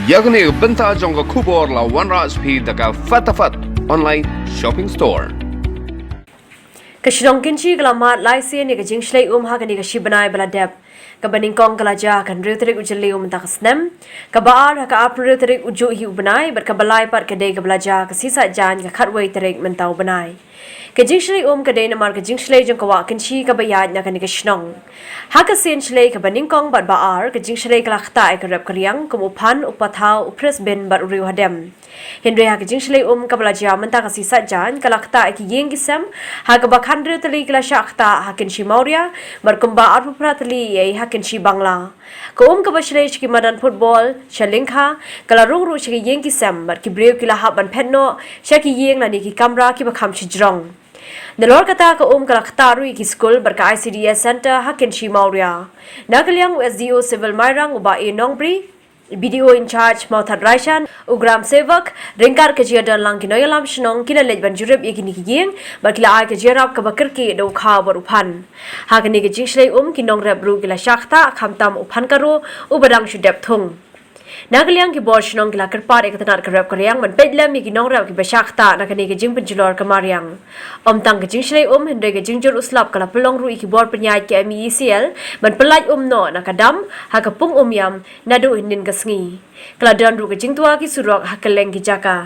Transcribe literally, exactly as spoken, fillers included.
Ïa kane ka bynta jong ka khubor la wanrah sha phi da ka Fatafat Online Shopping Store. Ka shnong Kynshi ka la mad lai sien ïa ka jingshlei um ha kane ka shi bnai ba la dep. Kaba nyngkong ka la jia ha ka hynriew tarik u Jylliew mynta ka snem, kaba ar ha ka arphew hynriew tarik u juh hi u bnai, bad kaba lai pat ka dei kaba la jia ha ka Sisat Jaiñ ka khatwei tarik mynta u bnai. Ka jingshlei um ka dei namar ka jingshlei jong ka wah Kynshi kaba ïaid na kane ka shnong. Ha ka sien shlei kaba nyngkong bad ba ar, ka jingshlei ka la ktah ïa ka rep ka riang kum u phan, u pathaw, u phris bin bad u riew hadem. Hynrei ha ka jingshlei um kaba la jia mynta ka Sisat Jaiñ ka la ktah ïa ki ïing ki sem, ha kaba khathynriew tylli ki la shah ktah ha Kynshi Mawria, bad kumba arphew phra tylli ïa ha Kynshi Bangla. Ka um kaba shlei sha ki madan football sha lyngkha, ka la rung ruh sha ki ïing ki sem, bad ki briew ki la hap ban phet noh sha ki ïing lane ki kamra kiba kham shajrong. Nalor kata ka um ka la ktah ruh ïa ki skul bad ka I C D S Centre ha Kynshi Mawria. Na ka liang u S D O Civil Mairang u Bah A Nongbri, B D O in charge Mawthadraishan, u Gram Sevak, ryngkat ka jingïadonlang ki nongïalam shnong ki la leit ban jurip ïa kine ki ïing, bad ki la ai ka jingïarap kaba kyrkieh da u khaw bad u phan. Ha kane ka jingshlei um ki nongrep ruh ki la shah ktah, khamtam u phan karo uba dang shu dep thung. Na ka liang ki bor shnong ki la kyrpad ïa ka tnat ka rep ka riang ban peit lem ïa ki nongrep kiba shah ktah na kane ka jingpynjulor ka mariang. Ym tang ka jingshlei um, hynrei ka jingjur u slap ka la pynlong ruh ïa ki bor pynïaid ka M E E C L ban pyllait um noh na ka dam ha ka pung Umiam naduh hynnin ka sngi. Ka la don ruh ka jingtwa ki surok ha kylleng ki jaka.